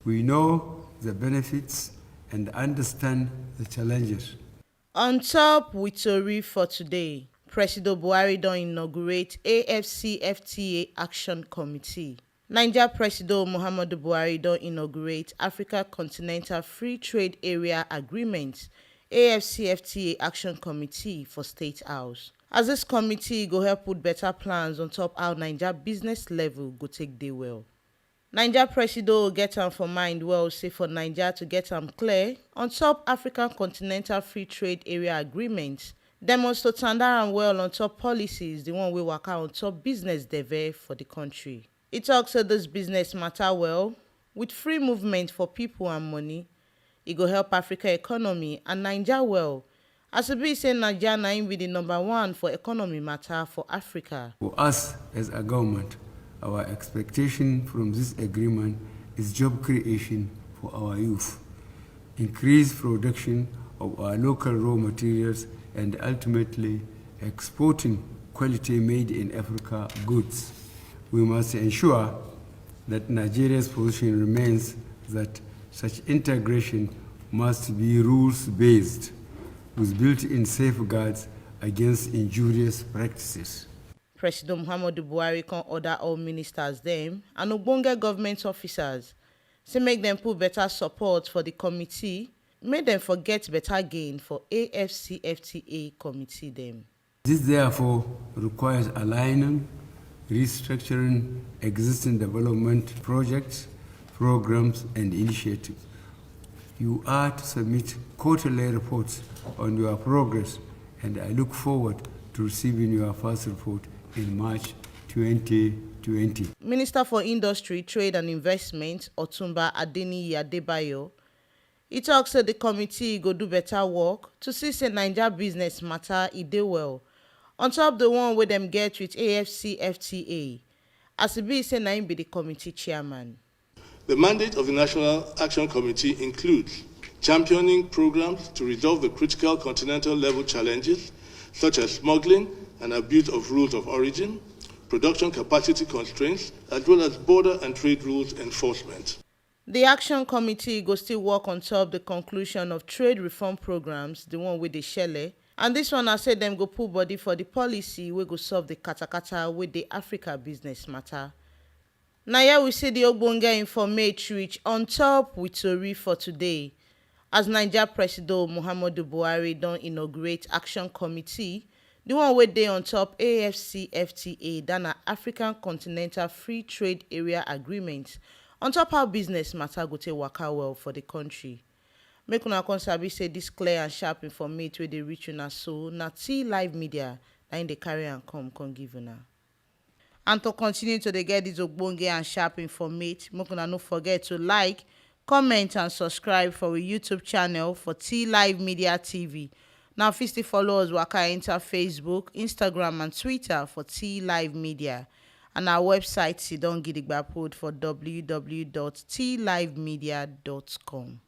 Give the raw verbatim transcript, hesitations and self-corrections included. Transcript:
We know the benefits and understand the challenges. On top with tori for today, Presido Buhari don inaugurate A F C F T A Action Committee. Naija Presido Muhammadu Buhari don inaugurate Africa Continental Free Trade Area Agreement, A F C F T A Action Committee for State House. As this committee go help put better plans on top how Naija business level go take dey well. Naija Presido get am for mind well say for Naija to get am clear on top African Continental Free Trade Area Agreement, dem must to tanda am well on top policies, the one wey waka on top business deve for the country. E talk say this business matter well, with free movement for people and money, e go help Africa economy and Naija well, as e be say Naija na im be the number one for economy matter for Africa. For us as a government, our expectation from this agreement is job creation for our youth, increased production of our local raw materials, and ultimately exporting quality made in Africa goods. We must ensure that Nigeria's position remains that such integration must be rules-based, with built-in safeguards against injurious practices. President Muhammadu Buhari come order all ministers dem and ogbonge government officers say make dem put better support for the committee, make dem for get better gain for A F C F T A committee dem. This therefore requires aligning, restructuring existing development projects, programs, and initiatives. You are to submit quarterly reports on your progress, and I look forward to receiving your first report in March twenty twenty. Minister for Industry, Trade and Investment, Otunba Adeniyi Adebayo, e talk say the committee go do better work to see say Naija business matter e dey well, on top the one wey dem get with A F C F T A, as e be say na im be the committee chairman. The mandate of the National Action Committee includes championing programs to resolve the critical continental level challenges such as smuggling and abuse of rules of origin, production capacity constraints, as well as border and trade rules enforcement. The Action Committee go still work on top the conclusion of trade reform programs, the one wey dey shele, and this one na say dem go put body for the policy wey go solve the katakata wey dey Africa business matter. Na here we see the ogbonge informate reach on top with tori for today. As Naija Presido Muhammadu Buhari don inaugurate Action Committee, the one wey dey on top A F C F T A, that na African Continental Free Trade Area Agreement, on top how business matter go take waka well for the country. Make una come sabi say this clear and sharp informate wey dey reach una so na T Live Media na im dey carry am come come give una. And to continue to dey get this ogbonge and sharp informate, make una no forget to like, comment and subscribe for we YouTube channel for T Live Media T V. Now fit still follow us waka enter Facebook, Instagram and Twitter for T Live Media. And our website sidon gidigba put for w w w dot t live media dot com.